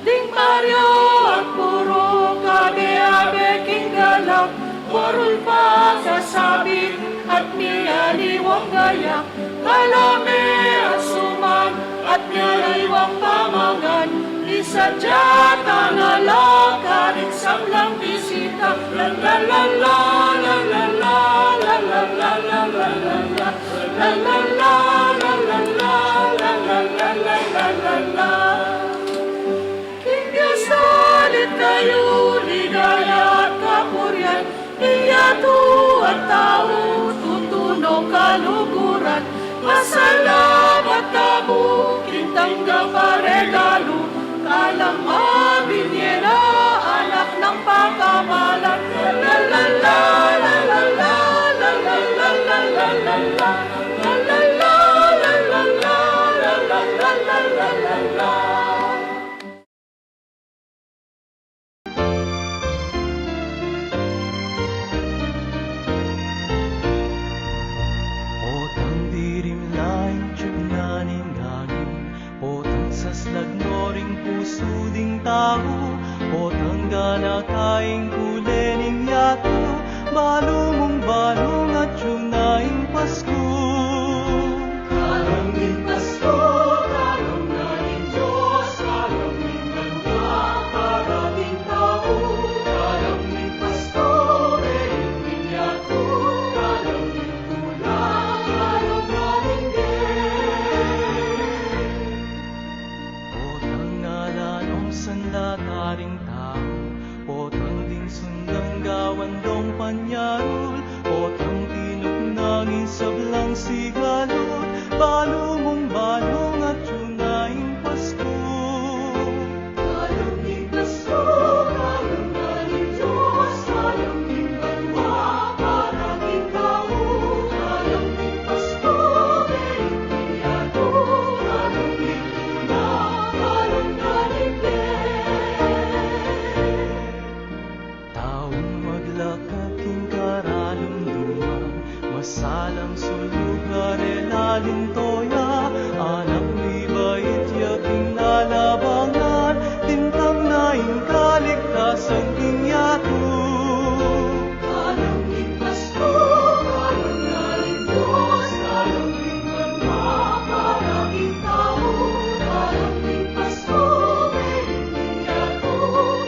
Ding Mario at Puro, kabe-abe king galak, warul pa sasabit, at mialiwang gayak, kalame at suman, at mialiwang pamangan, isadyat angalak, karing sablang bisita, la la la la. King Dios dalit kayu, ligaya at kapurian, ing yatu at tau, tutu no kaluguran. Pasalamat tamu king tanggap a regalu, kalang mabinye na anak nang pakamalan. La la la. Potang dirim la ing tiug na ning angin, potang saslag no ring pusu ding tau, potang ganaka ing kule ning yatu, balu mung balu ngan atyu na ing Pasku. Kalam ning Pasku, kalam na ning Dios, kalam ning banua, para king tau, kalam ning Pasku, beyut ning yatu, kalam ning tula, kalam na ning Dios. Potang ala nong sanlata ring tau, potang ding sundang gawan dong panyarul, potang tinuknang ing sablang sigalul, balu mung balu ngan atyu na ing Pasku. Kalam ning Pasku, kalam na ning Dios, kalam ning banua, para king tau, kalam ning Pasku, beyut ning yatu, kalam ning tula, kalam na ning Dios. Taung maglakad king karalumduman, masalang sulug a rela ning toya, anak mibait ya king lalabangan, tintang na ing kaligtasan king yatu. Kalam ning Pasku, kalam na ning Dios, kalam ning banua, para king tau, kalam ning Pasku, beyut ning yatu,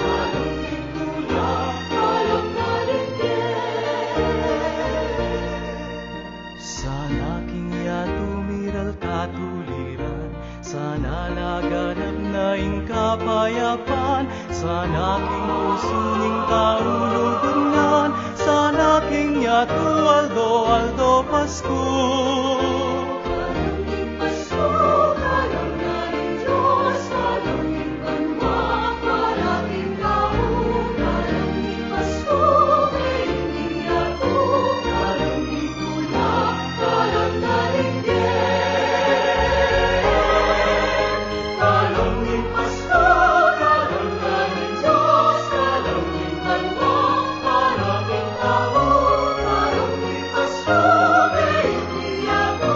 kalam ning tula, kalam na ning Dios. Sana king yatu miral katuliran, sana laganap na ing kapayapan, sana king pusu ning tau lugud ngan, sana king yatu aldo-aldo Pasku. Kalam ning Pasku, kalam na ning Dios, kalam ning banua, para king tau, kalam ning Pasku, beyut ning yatu, kalam ning tula, kalam na ning Dios. Kalam ning Pasku, kalam na ning Dios, kalam ning banua, para king tau, kalam ning Pasku, beyut ning yatu,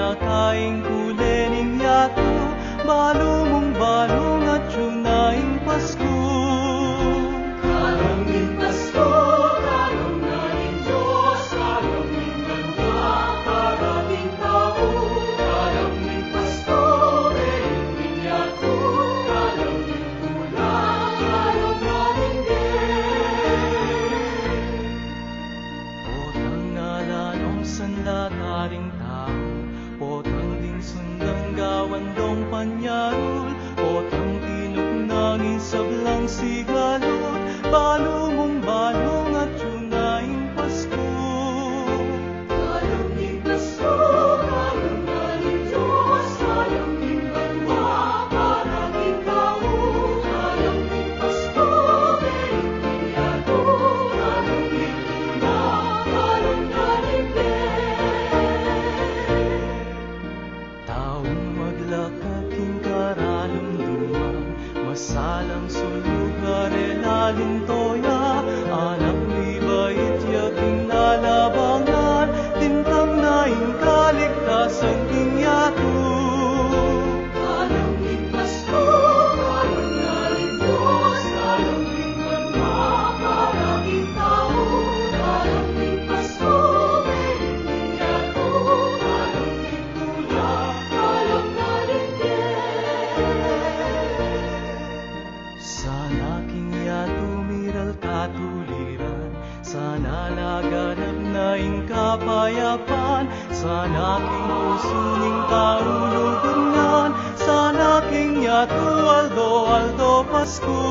Kaing kule ning yatu, balu mung balu ngan atyu na ing Pasku. Kalang ning Pasku, kalang na ning Dios, kalang ning banua para king tau, kalang ning Pasku, kalang ning yatu, kalang ning kula, kalang na ning Dios. Potang na la nung sanla taring tau, potang ding sundang gawan dong panyarul, potang tinuknang ing sablang sigalud, balu mung balu ngan atyu na ing Pasku. Kalang ning Pasku, kalang na ning Dios, kalang ning banua para king tau, kalang ning Pasku, kalang ning yatu, kalang ning kula, kalang na ning Dios. Taung maglakad king karalumduman, masalang sulu karela linto ya, anak mibait ya king lalabangan, lintang na ing kaligtasan king yatu. Kalang ning Pasku, kalang na ning Dios, kalang ning banua para king tau, kalang ning Pasku, kalang ning yatu, kalang ning kula, kalang na ning Dios. Sana king yatu miral katuliran, sana laganap na ing kapayapan, sana king pusu ning tau lugud ngan, sana king yatu aldo-aldo Pasku.